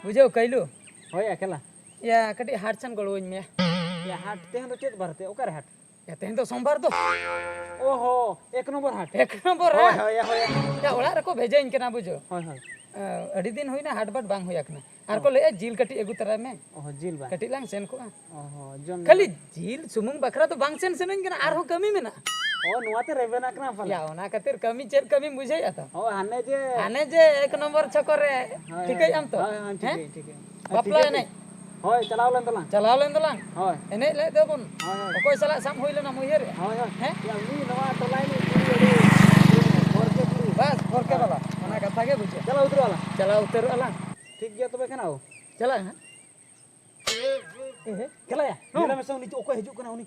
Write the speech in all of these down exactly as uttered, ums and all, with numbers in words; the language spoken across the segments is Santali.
ᱵᱩᱡᱷᱟᱹᱣ, ᱠᱟᱹᱭᱞᱩ᱾ ᱦᱳᱭ, ᱮᱠᱞᱟ᱾ ᱭᱟ, ᱠᱟᱹᱴᱤᱡ ᱦᱟᱴ ᱥᱮᱱ ᱜᱚᱲᱚᱣᱟᱹᱧ ᱢᱮ᱾ ᱭᱟ, ᱦᱟᱴ ᱛᱮᱦᱮᱧ ᱫᱚ ᱪᱮᱫ ᱵᱟᱨ ᱛᱮ? ᱚᱠᱟᱨᱮ ᱦᱟᱴ? ᱭᱟ, ᱛᱮᱦᱮᱧ ᱫᱚ ᱥᱳᱢᱵᱟᱨ ᱫᱚ᱾ ᱚᱦᱚ, ᱮᱠ ᱱᱚᱢᱵᱚᱨ ᱦᱟᱴ᱾ ᱮᱠ ᱱᱚᱢᱵᱚᱨ ᱦᱳᱭ, ᱦᱟᱴ᱾ ᱦᱳᱭ, ᱭᱟ, ᱦᱳᱭ, ᱭᱟ᱾ ᱭᱟ, ᱚᱲᱟᱜ ᱨᱮᱠᱚ ᱵᱷᱮᱡᱟᱧ ᱠᱟᱱᱟ, ᱵᱩᱡᱷᱟᱹᱣ᱾ ᱦᱳᱭ, ᱦᱳᱭ᱾ ᱮ, ᱟᱹᱰᱤ ᱫᱤᱱ ᱦᱩᱭᱱᱟ, ᱦᱟᱴ ᱵᱟᱴ ᱵᱟᱝ ᱦᱩᱭ ᱟᱠᱟᱱᱟ᱾ ᱟᱨ ᱚ᱾ ᱠᱚ ᱞᱟᱹᱭᱮᱫᱼᱟ, "ᱡᱤᱞ ᱠᱟᱹᱴᱤᱡ ᱟᱹᱜᱩ ᱛᱚᱨᱟᱭ ᱢᱮ, ᱚᱦᱚ, ᱡᱤᱞ ᱵᱟᱝ? ᱠᱟᱹᱴᱤᱡ ᱞᱟᱝ ᱥᱮᱱ ᱠᱚᱜᱼᱟ᱾" ᱚᱦᱚ, ᱡᱚᱢ ᱠᱷᱟᱹᱞᱤ ᱧᱩ᱾ ᱡᱤᱞ ᱥᱩᱢᱩᱝ ᱵᱟᱠᱷᱨᱟ ᱫᱚ ᱵᱟᱝ ᱥᱮᱱ ᱥᱟᱱᱟᱧ ᱠᱟᱱᱟ, ᱟᱨᱦᱚᱸ ᱠᱟᱹᱢᱤ ᱢᱮᱱᱟᱜᱼᱟ᱾ ᱚ, ᱱᱚᱣᱟ ᱛᱮ ᱨᱮᱵᱮᱱ ᱟᱠᱟᱱᱟ ᱯᱟᱞᱮ? ᱭᱟ, ᱚᱱᱟ ᱠᱷᱟᱹᱛᱤᱨ ᱠᱟᱹᱢᱤ, ᱪᱮᱫ ᱠᱟᱹᱢᱤᱢ ᱵᱩᱡᱷᱟᱹᱣᱮᱫᱼᱟ ᱛᱚ? ᱚ, ᱦᱟᱱᱮ ᱡᱮ ᱦᱟᱱᱮ ᱡᱮ ᱮᱠ ᱱᱚᱢᱵᱚᱨ ᱪᱷᱚᱠᱚ ᱨᱮ, ᱦᱳᱭ, ᱴᱷᱤᱠᱟᱹᱭᱮᱫ ᱟᱢ ᱛᱚ? ᱦᱳᱭ, ᱦᱳᱭ, ᱦᱮᱸ? ᱴᱷᱤᱠᱟᱹᱭᱮᱫ, ᱴᱷᱤᱠᱟᱹᱭᱮᱫ᱾ ᱵᱟᱯᱞᱟ ᱴᱷᱤᱠᱟᱹᱭᱮᱫ᱾ ᱮᱱᱮᱡ᱾ ᱦᱳᱭ, ᱪᱟᱞᱟᱣ ᱞᱮᱱ ᱛᱟᱞᱟᱝ᱾ ᱪᱟᱞᱟᱣ ᱞᱮᱱ ᱛᱟᱞᱟᱝ᱾ ᱦᱳᱭ᱾ ᱮᱱᱮᱡ ᱞᱮᱫ ᱫᱚᱵᱚᱱ᱾ ᱦᱳᱭ, ᱦᱳᱭ᱾ ᱚᱠᱚᱭ ᱥᱟᱞᱟᱜ ᱥᱟᱵ ᱦᱩᱭ ᱞᱮᱱᱟ, ᱩᱭᱦᱟᱹᱨᱮᱫᱼᱟ? ᱦᱳᱭ, ᱦᱳᱭ᱾ ᱦᱮᱸ? ᱭᱟ, ᱩᱱᱤ ᱱᱚᱣᱟ ᱴᱚᱞᱟ ᱨᱤᱱᱤᱡ ᱠᱩᱲᱤ ᱟᱹᱰᱤ ᱵᱷᱚᱨᱠᱮ ᱠᱩᱲᱤ᱾ ᱵᱟᱥ, ᱵᱷᱚᱨᱠᱮ ᱦᱳᱭ᱾ ᱵᱟᱞᱟ᱾ ᱚᱱᱟ ᱠᱟᱛᱷᱟ ᱜᱮ ᱵᱩᱡᱷᱟᱹᱣ᱾ ᱪᱟᱞᱟᱣ ᱩᱛᱟᱹᱨᱚᱜᱼᱟ ᱞᱟᱝ᱾ ᱪᱟᱞᱟᱣ ᱩᱛᱟᱹᱨᱚᱜᱼᱟ ᱞᱟᱝ᱾ ᱴᱷᱤᱠ ᱜᱮᱭᱟ ᱛᱚᱵᱮ ᱠᱷᱟᱱ, ᱟᱣ᱾ ᱪᱟᱞᱟᱜ ᱦᱟᱸᱜ᱾ ᱮ ᱦᱮᱸ᱾ ᱠᱷᱮᱞᱟᱭᱟ, ᱦᱚᱸ᱾ ᱧᱮᱞᱮ ᱢᱮᱥᱮ ᱩᱱᱤ ᱚᱠᱚᱭ ᱦᱤᱡᱩᱜ ᱠᱟᱱᱟ ᱩᱱᱤ?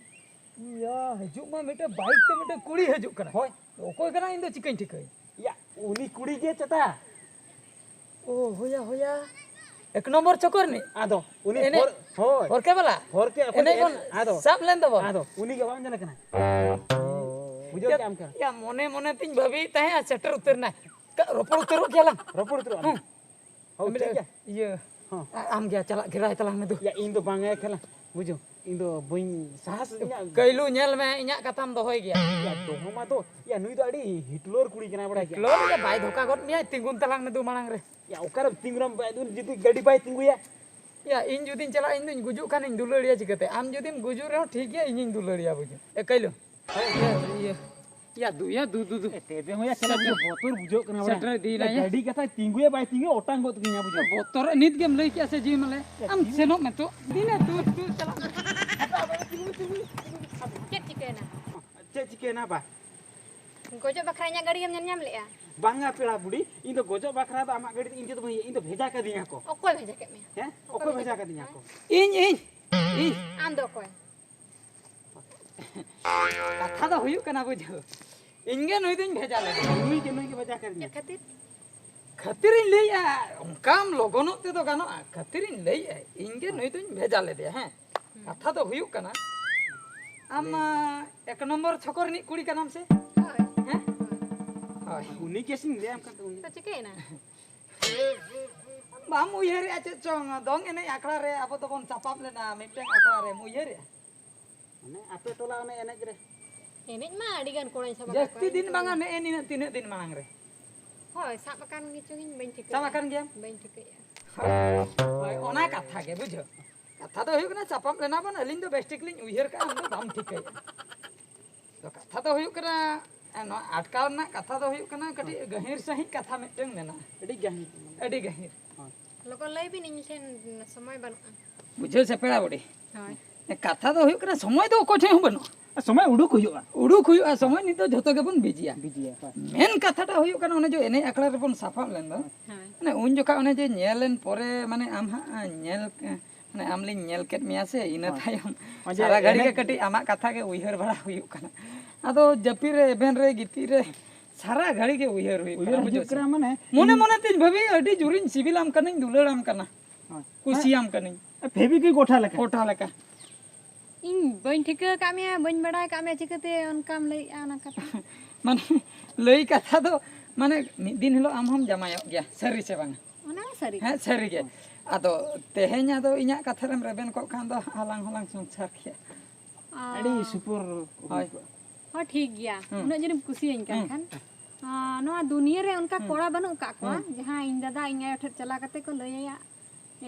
ᱭᱟ, ᱦᱤᱡᱩᱜ ᱢᱟ ᱢᱤᱫᱴᱮᱱ ᱵᱟᱭᱤᱠ ᱛᱮ ᱢᱤᱫᱴᱮᱱ ᱠᱩᱲᱤ ᱦᱤᱡᱩᱜ ᱠᱟᱱᱟ᱾ ᱦᱳᱭ᱾ ᱚᱠᱚᱭ ᱠᱟᱱᱟ ᱤᱧ ᱫᱚ ᱪᱤᱠᱟᱹᱧ ᱴᱷᱤᱠᱟᱹᱭᱟ? ᱭᱟ, ᱩᱱᱤ ᱠᱩᱲᱤ ᱜᱮ ᱪᱮᱛᱟ᱾ ᱳ, ᱦᱳᱭᱟ, ᱦᱳᱭᱟ᱾ ᱮᱠ ᱱᱚᱢᱵᱚᱨ ᱪᱚᱠᱚᱨ ᱨᱤᱱᱤᱡ? ᱟᱫᱚ, ᱩᱱᱤ ᱮᱱᱮᱡ ᱦᱚᱨ-, ᱦᱳᱭ᱾ ᱦᱚᱨᱠᱮ ᱵᱟᱞᱟ? ᱦᱚᱨᱠᱮ ᱚᱠᱚᱭ ᱮᱱᱮᱡ ᱵᱚᱱ ᱮᱱᱮᱡ? ᱟᱫᱚ᱾ ᱥᱟᱵ ᱞᱮᱱ ᱫᱚᱵᱚᱱ᱾ ᱟᱫᱚ, ᱩᱱᱤ ᱜᱮ ᱵᱟᱢ ᱧᱮᱞᱮ ᱠᱟᱱᱟ? ᱵᱩᱡᱷᱟᱹᱣ ᱭᱟ, ᱠᱮᱜᱼᱟᱢ ᱠᱷᱟᱱ᱾ ᱭᱟ, ᱢᱚᱱᱮ ᱢᱚᱱᱮ ᱛᱤᱧ ᱵᱷᱟᱹᱵᱤᱭᱮᱫ ᱛᱟᱦᱮᱸᱫ, ᱥᱮᱴᱮᱨ ᱩᱛᱟᱹᱨ ᱱᱟᱭ᱾ ᱠᱟ-, ᱨᱚᱯᱚᱲ ᱩᱛᱟᱹᱨᱚᱜ ᱜᱮᱭᱟ ᱞᱟᱝ᱾ ᱨᱚᱯᱚᱲ ᱩᱛᱟᱹᱨᱚᱜ ᱟᱞᱟᱝ᱾ ᱦᱩᱸ᱾ ᱦᱳᱭ, ᱢᱤᱫ ᱴᱷᱤᱠ ᱜᱮᱭᱟ᱾ ᱤᱭᱟᱹ, ᱦᱚᱸ᱾ ᱟ-, ᱟᱢ ᱜᱮ ᱪᱟᱞᱟᱜ ᱜᱷᱮᱨᱟᱭ ᱛᱟᱞᱟᱝ ᱢᱮ ᱫᱩ᱾ ᱭᱟ, ᱤᱧ ᱫᱚ ᱵᱟᱝ ᱮ ᱠᱷᱮᱞᱟ, ᱵᱩᱡᱷᱟᱹᱣ᱾ ᱤᱧ ᱫᱚ ᱵᱟᱹᱧ ᱥᱟᱦᱟᱥ ᱤᱧᱟᱹᱜ ᱠᱟᱹᱭᱞᱩ, ᱧᱮᱞ ᱢᱮ, ᱤᱧᱟᱹᱜ ᱠᱟᱛᱷᱟᱢ ᱫᱚᱦᱚᱭ ᱜᱮᱭᱟ᱾ ᱭᱟ, ᱫᱚᱦᱚ ᱢᱟ ᱫᱚ᱾ ᱭᱟ, ᱱᱩᱭ ᱫᱚ ᱟᱹᱰᱤ ᱦᱤᱴᱞᱚᱨ ᱠᱩᱲᱤ ᱠᱟᱱᱟᱭ, ᱵᱟᱲᱟᱭ ᱜᱮᱭᱟ᱾ ᱦᱤᱴᱞᱚᱨ ᱫᱚ ᱵᱟᱭ ᱫᱷᱳᱠᱟ ᱜᱚᱫ ᱢᱮᱭᱟᱭ, ᱛᱤᱸᱜᱩᱱ ᱛᱟᱞᱟᱝ ᱢᱮ ᱫᱩ ᱢᱟᱲᱟᱝ ᱨᱮ᱾ ᱭᱟ, ᱚᱠᱟᱨᱮ ᱛᱤᱸᱜᱩᱱᱟᱢ? ᱵᱟᱭ ᱫᱩ, ᱡᱩᱫᱤ ᱜᱟᱹᱰᱤ ᱵᱟᱭ ᱛᱤᱸᱜᱩᱭᱟ? ᱭᱟ, ᱤᱧ ᱡᱩᱫᱤᱧ ᱪᱟᱞᱟᱜᱼᱟ, ᱤᱧ ᱫᱩᱧ ᱜᱩᱡᱩᱜ ᱠᱷᱟᱱᱤᱧ ᱫᱩᱞᱟᱹᱲᱤᱭᱟ ᱪᱤᱠᱟᱹᱛᱮ? ᱟᱢ ᱡᱩᱫᱤᱢ ᱜᱩᱡᱩᱜ ᱨᱮᱦᱚᱸ ᱴᱷᱤᱠ ᱜᱮᱭᱟ, ᱤᱧᱤᱧ ᱫᱩᱞᱟᱹᱲᱤᱭᱟ, ᱵᱩᱡᱷᱟᱹᱣ᱾ ᱮ, ᱠᱟᱹᱭᱞᱩ᱾ ᱤᱭᱟᱹ, ᱤᱭᱟᱹ, ᱭᱟ ᱫᱩ, ᱭᱟ ᱫᱩ, ᱫᱩ, ᱫᱩ᱾ ᱮ, ᱛᱮᱵᱮ ᱦᱚᱸ ᱭᱟ, ᱥᱮᱴᱮᱨ ᱥᱟᱞᱟ ᱤᱫᱤ᱾ ᱵᱚᱛᱚᱨ ᱵᱩᱡᱷᱟᱹᱜ ᱠᱟᱱᱟ, ᱵᱟᱲᱟᱭ᱾ ᱥᱮᱴᱮᱨ ᱤᱫᱤᱭᱮᱱᱟ, ᱭᱟ, ᱭᱟ᱾ ᱜᱟᱹᱰᱤ ᱠᱟᱛᱷᱟᱭ ᱛᱤᱸᱜᱩᱭᱟ, ᱵᱟᱭ ᱛᱤᱸᱜᱩᱭᱟ, ᱚᱴᱟᱝ ᱜᱚᱫ ᱠᱤᱧᱟ, ᱵᱩᱡᱷᱟᱹᱣ᱾ ᱵᱚᱛᱚᱨ ᱱᱤᱛ ᱜᱮᱢ ᱞᱟᱹᱭ ᱠᱮᱜᱼᱟ ᱥᱮ, ᱡᱤᱣᱤ ᱢᱟᱞᱮ᱾ ᱭᱟ, ᱟᱢ ᱡᱤᱣᱤ᱾ ᱥᱮᱱᱚᱜ ᱢᱮ ᱛᱚ᱾ ᱫᱤᱱᱮ ᱫᱩ, ᱫᱩ ᱪᱟᱞᱟᱜ ᱢᱮ᱾ ᱦᱟᱯᱮ, ᱟᱵᱮᱱ ᱛᱤᱸᱜᱩ, ᱛᱤᱸᱜᱩ, ᱛᱤᱸᱜᱩ᱾ ᱪᱮᱫ ᱪᱤᱠᱟᱹᱭᱮᱱᱟ? ᱪᱮᱫ ᱪᱤᱠᱟᱹᱭᱮᱱᱟ ᱵᱟ? ᱜᱚᱡᱚᱜ ᱵᱟᱠᱷᱨᱟ ᱤᱧᱟᱹᱜ ᱜᱟᱹᱰᱤ ᱜᱮᱢ ᱧᱮᱞ ᱧᱟᱢ ᱞᱮᱜᱼᱟ? ᱵᱟᱝᱟ ᱯᱮᱲᱟ ᱵᱩᱰᱷᱤ, ᱤᱧ ᱫᱚ ᱜᱚᱡᱚᱜ ᱵᱟᱠᱷᱨᱟ ᱫᱚ ᱟᱢᱟᱜ ᱜᱟᱹᱰᱤ ᱫᱚ ᱤᱧ ᱛᱮᱫᱚ ᱵᱟᱹᱧ ᱤᱭᱟᱹ, ᱤᱧ ᱫᱚ ᱵᱷᱮᱡᱟ ᱠᱟᱹᱫᱤᱧᱟ ᱠᱚ᱾ ᱚᱠᱚᱭ ᱵᱷᱮᱡᱟ ᱠᱮᱫ ᱢᱮᱭᱟ? ᱦᱮᱸ? ᱚᱠᱚᱭ ᱚᱠᱚᱭ ᱵᱷᱮᱡᱟ ᱵᱷᱮᱡᱟ ᱠᱮᱫ ᱠᱟᱹᱫᱤᱧᱟ ᱢᱮᱭᱟ? ᱠᱚ? ᱤᱧ, ᱤᱧ, ᱤᱧ᱾ ᱟᱢ ᱫᱚ ᱚᱠᱚᱭ? ᱠᱟᱛᱷᱟ ᱫᱚ ᱦᱩᱭᱩᱜ ᱠᱟᱱᱟ, ᱵᱩᱡᱷᱟᱹᱣ, ᱤᱧ ᱜᱮ ᱱᱩᱭ ᱫᱩᱧ ᱵᱷᱮᱡᱟ ᱞᱮᱫᱮᱭᱟ᱾ ᱱᱩᱭ ᱜᱮ, ᱱᱩᱭ ᱜᱮ ᱵᱷᱮᱡᱟ ᱠᱟᱹᱫᱤᱧᱟ᱾ ᱪᱮᱫ ᱠᱷᱟᱹᱛᱤᱨ? ᱠᱷᱟᱹᱛᱤᱨᱤᱧ ᱞᱟᱹᱭᱮᱜᱼᱟ, ᱚᱱᱠᱟᱢ ᱞᱚᱜᱚᱱᱚᱜ ᱛᱮᱫᱚ ᱜᱟᱱᱚᱜᱼᱟ᱾ ᱠᱷᱟᱹᱛᱤᱨᱤᱧ ᱞᱟᱹᱭᱮᱜᱼᱟ, ᱤᱧ ᱜᱮ ᱱᱩᱭ ᱫᱩᱧ ᱵᱷᱮᱡᱟ ᱞᱮᱫᱮᱭᱟ, ᱦᱮᱸ᱾ ᱦᱩᱸ᱾ ᱠᱟᱛᱷᱟ ᱫᱚ ᱦᱩᱭᱩᱜ ᱠᱟᱱᱟ, ᱟᱢ, ᱞᱟᱹᱭ ᱢᱮ᱾ ᱟ, ᱮᱠ ᱱᱚᱢᱵᱚᱨ ᱪᱷᱚᱠᱚ ᱨᱤᱱᱤᱡ ᱠᱩᱲᱤ ᱠᱟᱱᱟᱢ ᱥᱮ? ᱦᱳᱭ᱾ ᱦᱮᱸ? ᱦᱳᱭ᱾ ᱩᱱᱤ ᱜᱮᱥᱮᱧ ᱞᱟᱹᱭᱟᱢ ᱠᱟᱱ ᱛᱟᱦᱮᱸ, ᱩᱱᱤ᱾ ᱛᱚ ᱪᱤᱠᱟᱹᱭᱮᱱᱟ? ᱵᱟᱢ ᱩᱭᱦᱟᱹᱨᱮᱜᱼᱟ ᱪᱮᱫ ᱪᱚᱝ, ᱫᱚᱝ ᱮᱱᱮᱡ ᱟᱠᱷᱲᱟ ᱨᱮ ᱟᱵᱚ ᱫᱚᱵᱚᱱ ᱥᱟᱯᱟᱵ ᱞᱮᱱᱟ ᱢᱤᱫᱴᱟᱝ ᱟᱠᱷᱲᱟ ᱨᱮᱢ ᱩᱭᱦᱟᱹᱨᱮᱜᱼᱟ? ᱢᱟᱱᱮ ᱟᱯᱮ ᱴᱚᱞᱟ ᱚᱱᱮ ᱮᱱᱮᱡ ᱨᱮ? ᱮᱱᱮᱡ ᱢᱟ ᱟᱹᱰᱤ ᱜᱟᱱ ᱠᱚᱲᱟᱧ ᱥᱟᱵ ᱟᱠᱟᱫ ᱡᱟᱹᱥᱛᱤ ᱠᱚᱣᱟ᱾ ᱫᱤᱱ ᱵᱟᱝᱟ, ᱱᱮᱜᱼᱮ ᱱᱤᱱᱟᱹᱜ ᱛᱤᱱᱟᱹᱜ ᱫᱤᱱ ᱢᱟᱲᱟᱝ ᱨᱮ᱾ ᱦᱳᱭ, ᱥᱟᱵ ᱟᱠᱟᱱ ᱜᱮᱪᱚᱝᱤᱧ, ᱵᱟᱹᱧ ᱴᱷᱤᱠᱟᱹᱭᱟ᱾ ᱥᱟᱵ ᱟᱠᱟᱱ ᱜᱮᱭᱟᱢ? ᱵᱟᱹᱧ ᱴᱷᱤᱠᱟᱹᱭᱟ᱾ ᱦᱳᱭ, ᱚᱱᱟ ᱠᱟᱛᱷᱟ ᱜᱮ, ᱵᱩᱡᱷᱟᱹᱣ᱾ ᱠᱟᱛᱷᱟ ᱫᱚ ᱦᱩᱭᱩᱜ ᱠᱟᱱᱟ, ᱥᱟᱯᱟᱵ ᱞᱮᱱᱟ ᱵᱚᱱ, ᱟᱹᱞᱤᱧ ᱫᱚ ᱵᱮᱥ ᱴᱷᱤᱠ ᱞᱤᱧ ᱩᱭᱦᱟᱹᱨ ᱠᱟᱜᱼᱟ, ᱟᱢ ᱫᱚ ᱵᱟᱢ ᱴᱷᱤᱠᱟᱹᱭᱟ᱾ ᱛᱚ, ᱠᱟᱛᱷᱟ ᱫᱚ ᱦᱩᱭᱩᱜ ᱠᱟᱱᱟ, ᱱᱚᱣᱟ ᱟᱴᱠᱟᱣ ᱨᱮᱱᱟᱜ ᱠᱟᱛᱷᱟ ᱫᱚ ᱦᱩᱭᱩᱜ ᱠᱟᱱᱟ, ᱠᱟᱹᱴᱤᱡ ᱜᱟᱹᱦᱤᱨ ᱥᱟᱺᱦᱤᱡ ᱠᱟᱛᱷᱟ ᱢᱤᱫᱴᱟᱝ ᱢᱮᱱᱟᱜᱼᱟ᱾ ᱟᱹᱰᱤ ᱜᱟᱹᱦᱤᱨ᱾ ᱟᱹᱰᱤ ᱜᱟᱹᱦᱤᱨ᱾ ᱦᱳᱭ᱾ ᱞᱚᱜᱚᱱ ᱞᱟᱹᱭ ᱵᱤᱱ, ᱤᱧ ᱴᱷᱮᱱ ᱥᱚᱢᱚᱭ ᱵᱟᱹᱱᱩᱜᱼᱟ᱾ ᱵᱩᱡᱷᱟᱹᱣ ᱥᱮ ᱯᱮᱲᱟ ᱵᱩᱰᱷᱤ? ᱦᱳᱭ᱾ ᱠᱟᱛᱷᱟ ᱫᱚ ᱦᱩᱭᱩᱜ ᱠᱟᱱᱟ, ᱥᱚᱢᱚᱭ ᱫᱚ ᱚᱠᱚᱭ ᱴᱷᱮᱱ ᱦᱚᱸ ᱵᱟᱹᱱᱩᱜᱼᱟ᱾ ᱥᱚᱢᱚᱭ ᱩᱰᱩᱠ ᱦᱩᱭᱩᱜᱼᱟ᱾ ᱩᱰᱩᱠ ᱦᱩᱭᱩᱜᱼᱟ, ᱥᱚᱢᱚᱭ ᱱᱤᱛᱚᱜ ᱡᱷᱚᱛᱚ ᱜᱮᱵᱚᱱ ᱵᱤᱡᱤᱭᱟ᱾ ᱵᱤᱡᱤᱭᱟ, ᱦᱳᱭ᱾ ᱢᱮᱱ ᱠᱟᱛᱷᱟᱴᱟᱜ ᱦᱩᱭᱩᱜ ᱠᱟᱱᱟ, ᱚᱱᱮ ᱡᱮ ᱮᱱᱮᱡ ᱟᱠᱷᱲᱟ ᱨᱮᱵᱚᱱ ᱥᱟᱯᱟᱵ ᱞᱮᱱ ᱫᱚ, ᱦᱳᱭ᱾ ᱢᱟᱱᱮ ᱩᱱ ᱡᱚᱠᱷᱟᱜ ᱚᱱᱮ ᱡᱮ ᱧᱮᱞ ᱮᱱ ᱯᱚᱨᱮ, ᱢᱟᱱᱮ ᱟᱢ ᱦᱟᱸᱜ ᱧᱮᱞ, ᱢᱟᱱᱮ ᱟᱢ ᱞᱤᱧ ᱧᱮᱞ ᱠᱮᱫ ᱢᱮᱭᱟ ᱥᱮ, ᱤᱱᱟᱹ ᱦᱳᱭ᱾ ᱛᱟᱭᱚᱢ ᱚᱱᱮ ᱥᱟᱨᱟ ᱜᱷᱟᱹᱲᱤ ᱜᱮ ᱮᱱᱮᱡ ᱠᱟᱹᱴᱤᱡ ᱟᱢᱟᱜ ᱠᱟᱛᱷᱟ ᱜᱮ ᱩᱭᱦᱟᱹᱨ ᱵᱟᱲᱟ ᱦᱩᱭᱩᱜ ᱠᱟᱱᱟ᱾ ᱟᱫᱚ ᱡᱟᱹᱯᱤᱫ ᱨᱮ, ᱮᱵᱷᱮᱱ ᱨᱮ, ᱜᱤᱛᱤᱡ ᱨᱮ, ᱥᱟᱨᱟ ᱜᱷᱟᱹᱲᱤ ᱜᱮ ᱩᱭᱦᱟᱹᱨ ᱦᱩᱭᱩᱜ ᱩᱭᱦᱟᱹᱨ ᱠᱟᱱᱟ, ᱦᱤᱡᱩᱜ ᱵᱩᱡᱷᱟᱹᱣ ᱥᱮ? ᱠᱟᱱᱟ, ᱢᱟᱱᱮ ᱢᱚᱱᱮ ᱤᱧ ᱢᱚᱱᱮ ᱛᱤᱧ ᱵᱷᱟᱹᱵᱤᱭᱟ, ᱟᱹᱰᱤ ᱡᱳᱨᱤᱧ ᱥᱤᱵᱤᱞ ᱟᱢ ᱠᱟᱱᱟᱧ, ᱫᱩᱞᱟᱹᱲ ᱟᱢ ᱠᱟᱱᱟ, ᱦᱳᱭ᱾ ᱠᱩᱥᱤᱭᱟᱢ ᱠᱟᱹᱱᱟᱹᱧ᱾ ᱯᱷᱮᱵᱤᱠᱩᱭᱤᱠ ᱚᱴᱷᱟ ᱞᱮᱠᱟ᱾ ᱚᱴᱷᱟ ᱞᱮᱠᱟ᱾ ᱤᱧ ᱵᱟᱹᱧ ᱴᱷᱤᱠᱟᱹ ᱟᱠᱟᱫ ᱢᱮᱭᱟ, ᱵᱟᱹᱧ ᱵᱟᱲᱟᱭ ᱟᱠᱟᱫ ᱢᱮᱭᱟ, ᱪᱤᱠᱟᱹᱛᱮ ᱚᱱᱠᱟᱢ ᱞᱟᱹᱭᱮᱜᱼᱟ ᱚᱱᱟ ᱠᱟᱛᱷᱟ? ᱢᱟᱱᱮ, ᱞᱟᱹᱭ ᱠᱟᱛᱷᱟ ᱫᱚ, ᱢᱟᱱᱮ, ᱢᱤᱫ ᱫᱤᱱ ᱦᱤᱞᱳᱜ ᱟᱢ ᱦᱚᱸᱢ ᱡᱟᱢᱟᱭᱚᱜ ᱜᱮᱭᱟ, ᱥᱟᱹᱨᱤ ᱥᱮ ᱵᱟᱝᱟ? ᱚᱱᱟ ᱢᱟ ᱥᱟᱹᱨᱤ ᱜᱮ᱾ ᱦᱮᱸ, ᱥᱟᱹᱨᱤ ᱜᱮ᱾ ᱟᱫᱚ ᱛᱮᱦᱮᱧ ᱟᱫᱚ ᱤᱧᱟᱹᱜ ᱠᱟᱛᱷᱟ ᱨᱮᱢ ᱨᱮᱵᱮᱱ ᱠᱚᱜ ᱠᱷᱟᱱ ᱫᱚ ᱟᱞᱟᱝ ᱦᱚᱸᱞᱟᱝ ᱥᱚᱝᱥᱟᱨ ᱠᱮᱭᱟ᱾ ᱟᱨ ᱟᱹᱰᱤ ᱥᱩᱯᱩᱨ ᱦᱩᱭ ᱦᱳᱭ᱾ ᱠᱚᱜᱼᱟ᱾ ᱦᱚᱸ, ᱴᱷᱤᱠ ᱜᱮᱭᱟ᱾ ᱦᱩᱸ᱾ ᱩᱱᱟᱹᱜ ᱡᱳᱨᱮᱢ ᱠᱩᱥᱤᱭᱟᱹᱧ ᱠᱟᱱ ᱦᱩᱸ᱾ ᱠᱷᱟᱱ᱾ ᱟᱸ, ᱱᱚᱣᱟ ᱫᱩᱱᱤᱭᱟᱹ ᱨᱮ ᱚᱱᱠᱟ ᱦᱩᱸ᱾ ᱠᱚᱲᱟ ᱵᱟᱹᱱᱩᱜ ᱠᱟᱜ ᱠᱚᱣᱟ, ᱦᱩᱸ᱾ ᱡᱟᱦᱟᱸᱭ ᱤᱧ ᱫᱟᱫᱟ ᱤᱧ ᱟᱭᱳ ᱴᱷᱮᱱ ᱪᱟᱞᱟᱣ ᱠᱟᱛᱮ ᱠᱚ ᱞᱟᱹᱭ ᱟᱭᱟ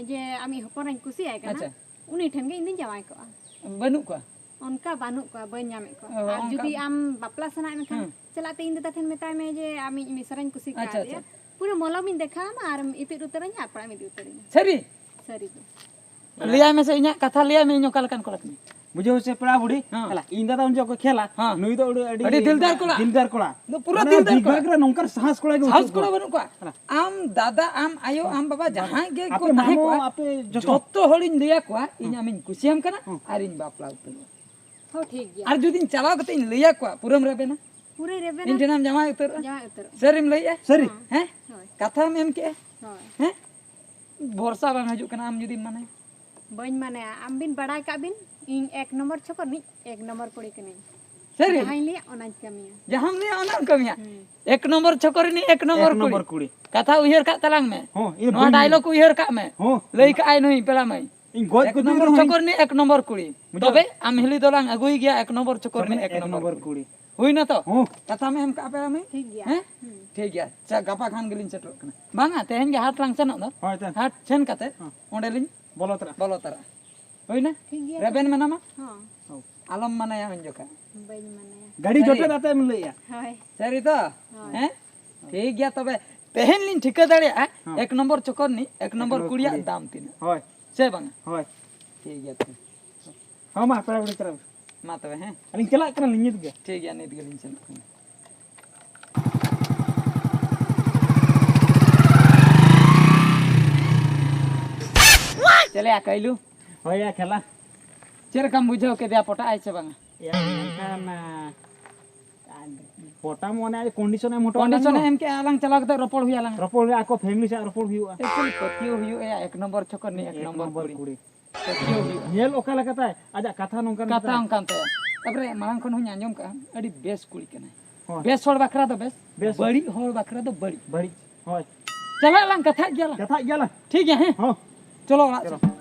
ᱡᱮ, "ᱟᱢᱤᱡ ᱦᱚᱯᱚᱱ ᱤᱧ ᱠᱩᱥᱤᱭᱟᱭ ᱠᱟᱱᱟ", ᱟᱪᱪᱷᱟ᱾ ᱩᱱᱤ ᱴᱷᱮᱱ ᱜᱮ ᱤᱧ ᱫᱩᱧ ᱡᱟᱶᱟᱭ ᱠᱚᱜᱼᱟ᱾ ᱵᱟᱹᱱᱩᱜ ᱠᱚᱣᱟ? ᱚᱱᱠᱟ ᱵᱟᱹᱱᱩᱜ ᱠᱚᱣᱟ, ᱵᱟᱹᱧ ᱧᱟᱢᱮᱫ ᱠᱚᱣᱟ᱾ ᱚ, ᱟᱨ ᱚᱱᱠᱟ ᱡᱩᱫᱤ ᱟᱢ ᱵᱟᱯᱞᱟ ᱥᱟᱱᱟᱭᱮᱫ ᱢᱮᱠᱷᱟᱱ, ᱦᱩᱸ᱾ ᱪᱟᱞᱟᱜ ᱛᱮ ᱤᱧ ᱫᱟᱫᱟ ᱴᱷᱮᱱ ᱢᱮᱛᱟᱭ ᱢᱮ ᱡᱮ, "ᱟᱢᱤᱡ ᱢᱤᱥᱨᱟᱧ ᱠᱩᱥᱤ ᱟᱪᱪᱷᱟ, ᱠᱟᱣᱫᱮᱭᱟ᱾" ᱟᱪᱪᱷᱟ᱾ ᱯᱩᱨᱟᱹ ᱢᱚᱞᱚᱢᱤᱧ ᱫᱮᱠᱷᱟᱣᱟᱢᱟ ᱟᱨ ᱤᱛᱩᱫ ᱩᱛᱟᱹᱨᱟᱹᱧᱟ, ᱟᱯᱲᱟᱢ ᱤᱫᱤ ᱩᱛᱟᱹᱨᱤᱧᱟ᱾ ᱥᱟᱹᱨᱤ? ᱥᱟᱹᱨᱤ ᱜᱮ᱾ ᱞᱟᱹᱭᱟᱭ ᱢᱮᱥᱮ, ᱤᱧᱟᱹᱜ ᱠᱟᱛᱷᱟ ᱞᱟᱹᱭᱟᱭ ᱢᱮ, ᱤᱧ ᱚᱠᱟ ᱞᱮᱠᱟᱱ ᱠᱚᱲᱟ ᱠᱟᱹᱱᱟᱹᱧ᱾ ᱵᱩᱡᱷᱟᱹᱣ ᱥᱮ ᱯᱮᱲᱟ ᱵᱩᱰᱷᱤ? ᱦᱮᱸ᱾ ᱦᱮᱞᱟ, ᱤᱧ ᱫᱟᱫᱟ ᱩᱱ ᱡᱚᱠᱷᱚᱱ ᱠᱚ ᱠᱷᱮᱞᱟ, ᱦᱮᱸ᱾ ᱱᱩᱭ ᱫᱚ ᱟᱹᱰᱤ, ᱟᱹᱰᱤ ᱟᱹᱰᱤ ᱫᱤᱞᱫᱟᱨ ᱠᱚᱲᱟ᱾ ᱫᱤᱞᱫᱟᱨ ᱠᱚᱲᱟ᱾ ᱫᱚ ᱯᱩᱨᱟᱹ ᱢᱟᱱᱮ ᱫᱤᱞᱫᱟᱨ ᱠᱚᱲᱟ᱾ ᱵᱤᱵᱷᱟᱜᱽ ᱨᱮ ᱱᱚᱝᱠᱟᱱ ᱥᱟᱦᱟᱥ ᱠᱚᱲᱟ ᱜᱮ ᱥᱟᱦᱟᱥ ᱵᱟᱹᱪᱩᱜ ᱠᱚᱲᱟ ᱠᱚᱣᱟ᱾ ᱵᱟᱹᱱᱩᱜ ᱠᱚᱣᱟ᱾ ᱦᱮᱞᱟ᱾ ᱟᱢ ᱫᱟᱫᱟ, ᱟᱢ ᱟᱭᱳ, ᱦᱮᱸ᱾ ᱟᱢ ᱵᱟᱵᱟ ᱡᱟᱦᱟᱸᱭ ᱜᱮ ᱟᱯᱮ ᱠᱚ ᱛᱟᱦᱮᱸ ᱢᱟᱢᱚ, ᱠᱚᱜᱼᱟ, ᱟᱯᱮ ᱡᱚᱛᱚ᱾ ᱡᱚᱛᱚ ᱦᱚᱲᱤᱧ ᱞᱟᱹᱭ ᱟᱠᱚᱣᱟ, ᱤᱧ ᱦᱮᱸ᱾ ᱟᱢᱤᱧ ᱠᱩᱥᱤᱭᱟᱢ ᱠᱟᱱᱟ ᱦᱮᱸ᱾ ᱟᱨᱤᱧ ᱵᱟᱯᱞᱟ ᱩᱛᱟᱹᱨᱚᱜᱼᱟ᱾ ᱦᱚᱸ, ᱴᱷᱤᱠ ᱜᱮᱭᱟ᱾ ᱟᱨ ᱡᱩᱫᱤᱧ ᱪᱟᱞᱟᱣ ᱠᱟᱛᱮ ᱤᱧ ᱞᱟᱹᱭ ᱟᱠᱚᱣᱟ, ᱯᱩᱨᱟᱹᱢ ᱨᱮᱵᱮᱱᱟ᱾ ᱯᱩᱨᱟᱹᱭ ᱨᱮᱵᱮᱱᱟ᱾ ᱤᱧ ᱴᱷᱮᱱᱮᱢ ᱡᱟᱶᱟᱭ ᱩᱛᱟᱹᱨᱚᱜᱼᱟ᱾ ᱡᱟᱶᱟᱭ ᱩᱛᱟᱹᱨᱚᱜᱼᱟ᱾ ᱥᱟᱹᱨᱤᱢ ᱞᱟᱹᱭᱮᱜᱼᱟ? ᱥᱟᱹᱨᱤ᱾ ᱦᱚᱸ᱾ ᱦᱮᱸ? ᱦᱳᱭ᱾ ᱠᱟᱛᱷᱟᱢ ᱮᱢ ᱠᱮᱜᱼᱟ? ᱦᱳᱭ᱾ ᱦᱮᱸ? ᱵᱷᱚᱨᱥᱟ ᱵᱟᱝ ᱦᱤᱡᱩᱜ ᱠᱟᱱᱟ, ᱟᱢ ᱡᱩᱫᱤᱢ ᱢᱟᱱᱟᱭᱟ᱾ ᱵᱟᱹᱧ ᱢᱟᱱᱟᱭᱟ, ᱟᱢ ᱵᱤᱱ ᱵᱟᱲᱟᱭ ᱠᱟᱜ ᱵᱤᱱ, ᱤᱧ ᱮᱠ ᱱᱚᱢᱵᱚᱨ ᱪᱷᱚᱠᱚ ᱨᱤᱱᱤᱡ ᱮᱠ ᱱᱚᱢᱵᱚᱨ ᱠᱩᱲᱤ ᱠᱟᱹᱱᱟᱹᱧ᱾ ᱥᱟᱹᱨᱤ? ᱡᱟᱦᱟᱸᱧ ᱞᱟᱹᱭᱟ ᱚᱱᱟᱧ ᱠᱟᱹᱢᱤᱭᱟ᱾ ᱡᱟᱦᱟᱸᱢ ᱞᱟᱹᱭᱟ ᱚᱱᱟᱢ ᱠᱟᱹᱢᱤᱭᱟ᱾ ᱦᱩᱸ᱾ ᱮᱠ ᱱᱚᱢᱵᱚᱨ ᱪᱷᱚᱠᱚ ᱨᱤᱱᱤᱡ ᱮᱠ ᱱᱚᱢᱵᱚᱨ ᱮᱠ ᱱᱚᱢᱵᱚᱨ ᱠᱩᱲᱤ᱾ ᱠᱩᱲᱤ᱾ ᱠᱟᱛᱷᱟ ᱩᱭᱦᱟᱹᱨ ᱠᱟᱜ ᱛᱟᱞᱟᱝ ᱢᱮ᱾ ᱦᱚᱸ, ᱤᱧ ᱱᱚᱣᱟ ᱵᱟᱹᱧ ᱰᱟᱭᱞᱚᱜ ᱩᱭᱦᱟᱹᱨ ᱠᱟᱜ ᱢᱮ᱾ ᱦᱚᱸ, ᱞᱟᱹᱭ ᱤᱧ ᱠᱟᱜᱼᱟᱭ ᱱᱩᱭ ᱯᱮᱲᱟ ᱢᱟᱹᱭ᱾ ᱤᱧ ᱜᱚᱡ ᱮᱠ ᱜᱩᱡᱩᱜ ᱱᱚᱢᱵᱚᱨ ᱨᱮᱦᱚᱸ ᱪᱷᱚᱠᱚ ᱤᱧ ᱨᱤᱱᱤᱡ ᱮᱠ ᱱᱚᱢᱵᱚᱨ ᱠᱩᱲᱤ᱾ ᱵᱩᱡᱷᱟᱹᱣ? ᱛᱚᱵᱮ ᱟᱢ ᱦᱤᱞᱤ ᱫᱚᱞᱟᱝ ᱟᱹᱜᱩᱭ ᱜᱮᱭᱟ ᱮᱠ ᱱᱚᱢᱵᱚᱨ ᱪᱷᱚᱠᱚ ᱛᱚᱵᱮ ᱨᱤᱱᱤᱡ ᱮᱠ ᱮᱠ ᱱᱚᱢᱵᱚᱨ ᱱᱚᱢᱵᱚᱨ ᱠᱩᱲᱤ᱾ ᱠᱩᱲᱤ᱾ ᱦᱩᱭᱱᱟ ᱛᱚ? ᱦᱚᱸ᱾ ᱠᱟᱛᱷᱟ ᱢᱮ ᱮᱢ ᱠᱟᱜᱼᱟ ᱯᱮᱲᱟ ᱢᱟᱹᱭ? ᱴᱷᱤᱠ ᱜᱮᱭᱟ᱾ ᱦᱮᱸ? ᱦᱩᱸ᱾ ᱴᱷᱤᱠ ᱜᱮᱭᱟ᱾ ᱟᱪᱪᱷᱟ, ᱜᱟᱯᱟ ᱠᱷᱟᱱ ᱜᱮᱞᱤᱧ ᱥᱮᱴᱮᱨᱚᱜ ᱠᱟᱱᱟ᱾ ᱵᱟᱝᱟ, ᱛᱮᱦᱮᱧ ᱜᱮ ᱦᱟᱴ ᱞᱟᱝ ᱥᱮᱱᱚᱜ ᱫᱚ᱾ ᱦᱳᱭ, ᱛᱮᱦᱮᱧ᱾ ᱦᱟᱴ ᱥᱮᱱ ᱠᱟᱛᱮ ᱦᱚᱸ᱾ ᱚᱸᱰᱮ ᱞᱤᱧ ᱵᱚᱞᱚ ᱛᱚᱨᱟ᱾ ᱵᱚᱞᱚ ᱛᱚᱨᱟ᱾ ᱦᱩᱭᱱᱟ? ᱴᱷᱤᱠ ᱜᱮᱭᱟ᱾ ᱨᱮᱵᱮᱱ ᱢᱮᱱᱟᱢᱟ? ᱦᱚᱸ᱾ ᱦᱚᱸ᱾ ᱟᱞᱚᱢ ᱢᱟᱱᱟᱭᱟ ᱩᱱ ᱡᱚᱠᱷᱟ᱾ ᱵᱟᱹᱧ ᱢᱟᱱᱟᱭᱟ᱾ ᱜᱟᱹᱰᱤ ᱥᱟᱹᱨᱤ? ᱡᱚᱴᱮᱫ ᱟᱛᱮ ᱮᱢ ᱞᱟᱹᱭᱮᱜᱼᱟ᱾ ᱦᱳᱭ᱾ ᱥᱟᱹᱨᱤ ᱛᱚ? ᱦᱳᱭ᱾ ᱦᱮᱸ? ᱴᱷᱤᱠ ᱜᱮᱭᱟ ᱛᱚᱵᱮ᱾ ᱛᱮᱦᱮᱧ ᱞᱤᱧ ᱴᱷᱤᱠᱟᱹ ᱫᱟᱲᱮᱭᱟᱜᱼᱟ, ᱦᱚᱸ᱾ ᱮᱠ ᱱᱚᱢᱵᱚᱨ ᱪᱚᱠᱚᱨ ᱨᱤᱱᱤᱡ, ᱮᱠ ᱱᱚᱢᱵᱚᱨ ᱮᱠ ᱱᱚᱢᱵᱚᱨ ᱠᱩᱲᱤᱭᱟᱜ ᱠᱩᱲᱤ᱾ ᱫᱟᱢ ᱛᱤᱱᱟᱹᱜ᱾ ᱦᱳᱭ᱾ ᱥᱮ ᱵᱟᱝᱟ? ᱦᱳᱭ᱾ ᱴᱷᱤᱠ ᱜᱮᱭᱟ ᱛᱚᱵᱮ᱾ ᱦᱚᱸ, ᱢᱟ, ᱯᱮᱲᱟ ᱵᱩᱰᱷᱤ ᱪᱟᱞᱟᱜ ᱢᱮ᱾ ᱢᱟ ᱛᱚᱵᱮ, ᱦᱮᱸ? ᱟᱹᱞᱤᱧ ᱪᱟᱞᱟᱜ ᱠᱟᱱᱟᱞᱤᱧ ᱱᱤᱛ ᱜᱮ᱾ ᱴᱷᱤᱠ ᱜᱮᱭᱟ, ᱱᱤᱛ ᱜᱮᱞᱤᱧ ᱥᱮᱱᱚᱜ ᱠᱟᱱᱟ᱾ ᱪᱮᱞᱮᱭᱟ ᱠᱟᱭᱞᱩ? ᱦᱳᱭ ᱭᱟ, ᱠᱷᱮᱞᱟ᱾ ᱪᱮᱫ ᱞᱮᱠᱟᱢ ᱵᱩᱡᱷᱟᱹᱣ ᱠᱮᱫᱮᱭᱟ, ᱯᱚᱴᱟᱜ ᱟᱭ ᱥᱮ ᱵᱟᱝᱟ? ᱭᱟ, ᱢᱮᱱᱠᱷᱟᱱ, ᱟ, ᱯᱚᱴᱟ ᱢᱚᱱᱮ ᱟᱡ condition ᱮᱢ ᱦᱚᱴᱚ ᱟᱞᱟᱝ ᱠᱚᱱᱰᱤᱥᱚᱱ ᱫᱚ᱾ ᱮ ᱮᱢ ᱠᱮᱜᱼᱟ, ᱟᱞᱟᱝ ᱪᱟᱞᱟᱣ ᱠᱟᱛᱮ ᱨᱚᱯᱚᱲ ᱦᱩᱭ ᱟᱞᱟᱝ᱾ ᱨᱚᱯᱚᱲ ᱦᱩᱭᱩᱜᱼᱟ, ᱟᱠᱚ family ᱥᱟᱶ ᱨᱚᱯᱚᱲ ᱦᱩᱭᱩᱜᱼᱟ᱾ ᱮᱠᱪᱩᱭᱮᱞᱤ ᱯᱟᱹᱛᱭᱟᱹᱣ ᱦᱩᱭᱩᱜᱼᱟ, ᱮᱠ ᱱᱚᱢᱵᱚᱨ ᱪᱷᱚᱠᱚᱨ ᱨᱤᱱᱤᱡ, ᱮᱠ ᱮᱠ ᱱᱚᱢᱵᱚᱨ ᱱᱚᱢᱵᱚᱨ ᱠᱩᱲᱤ᱾ ᱠᱩᱲᱤ᱾ ᱯᱟᱹᱛᱭᱟᱹᱣ ᱦᱩᱭᱩᱜᱼᱟ᱾ ᱧᱮᱞ ᱚᱠᱟ ᱞᱮᱠᱟ ᱛᱟᱭ, ᱟᱡᱟᱜ ᱠᱟᱛᱷᱟ ᱱᱚᱝᱠᱟᱱ ᱠᱟᱛᱷᱟ ᱜᱮᱛᱟᱭ᱾ ᱚᱱᱠᱟᱱ ᱛᱟᱭᱟ᱾ ᱛᱟᱯᱚᱨᱮ ᱢᱟᱲᱟᱝ ᱠᱷᱚᱱ ᱦᱚᱸᱧ ᱟᱸᱡᱚᱢ ᱠᱟᱜᱼᱟ, ᱟᱹᱰᱤ ᱵᱮᱥ ᱠᱩᱲᱤ ᱠᱟᱱᱟᱭ᱾ ᱦᱳᱭ᱾ ᱵᱮᱥ ᱦᱚᱲ ᱵᱟᱠᱷᱨᱟ ᱫᱚ ᱵᱮᱥ, ᱵᱮᱥ᱾ ᱵᱟᱹᱲᱤᱡ ᱦᱚᱲ ᱵᱟᱠᱷᱨᱟ ᱫᱚ ᱵᱟᱹᱲᱤᱡ᱾ ᱵᱟᱹᱲᱤᱡ᱾ ᱦᱳᱭ᱾ ᱪᱟᱞᱟᱜ ᱟᱞᱟᱝ, ᱠᱟᱛᱷᱟᱜ ᱜᱮᱭᱟᱞᱟᱝ᱾ ᱠᱟᱛᱷᱟᱜ ᱜᱮᱭᱟᱞᱟᱝ᱾ ᱴᱷᱤᱠ ᱜᱮᱭᱟ, ᱦᱮᱸ? ᱦᱚᱸ᱾ ᱪᱚᱞᱚ ᱚᱲᱟᱜ ᱪᱚᱞᱚ᱾ ᱥᱮᱫ᱾